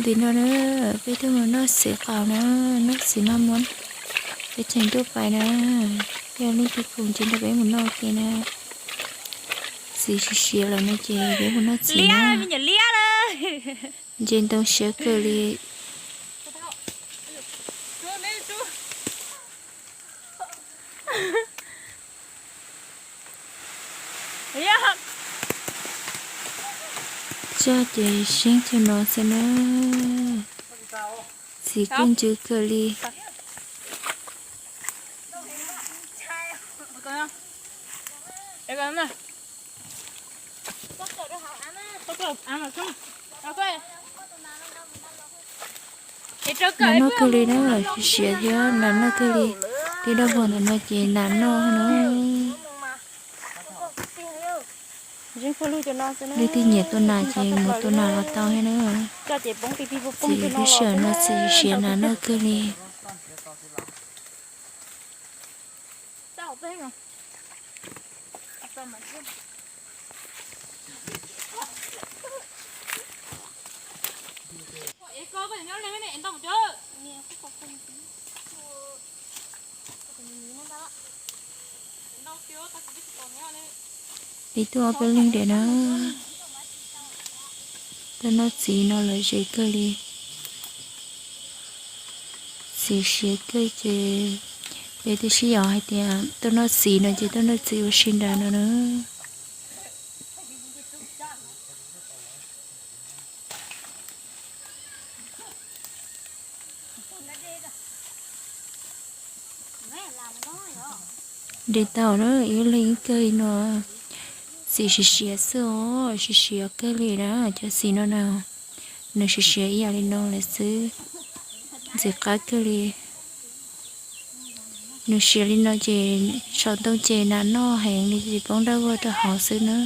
Tim no na, peb tuaj mus noj txiv qaub na, noj txiv maj muab, peb tseem tuaj pais na, yog leej twg khoom ces nrog peb mus noj ua ke na. Txiv siav siav lawm no ces peb mus noj txiv na. Nce ntoo siab kawg li. Txoj ces seeb txog no xwb na. Txiv kuj ntsws kawg li. Nas noj kawg li na, siav thiab nas noj kawg li. Tej dab laug ntawm no ces nas noj na. Leej twg nyiam tua nas ces mus tua nas los tau thiab na. Txiv peb sij hawm no txiv siav nas noj kawg li. Peb tuaj ob peb leeg diam na. Tuaj noj txiv no lom zem kawg li. Txiv siav kawg ces peb twb sib yaum hais tias tuaj noj txiv no ces tuaj noj txiv ua si nrad no na. De tau na, ib leeg ib kawg li no. Txiv siav siav xwb os, siav siav kawg li na, cov txiv no na. Nws siav siav ib yam li no lawm xwb. Ntxim qab kawg li. Nws siav li no ces saum ntoo ces nas noj heev li ces poob dawb vog rau hauv xwb na.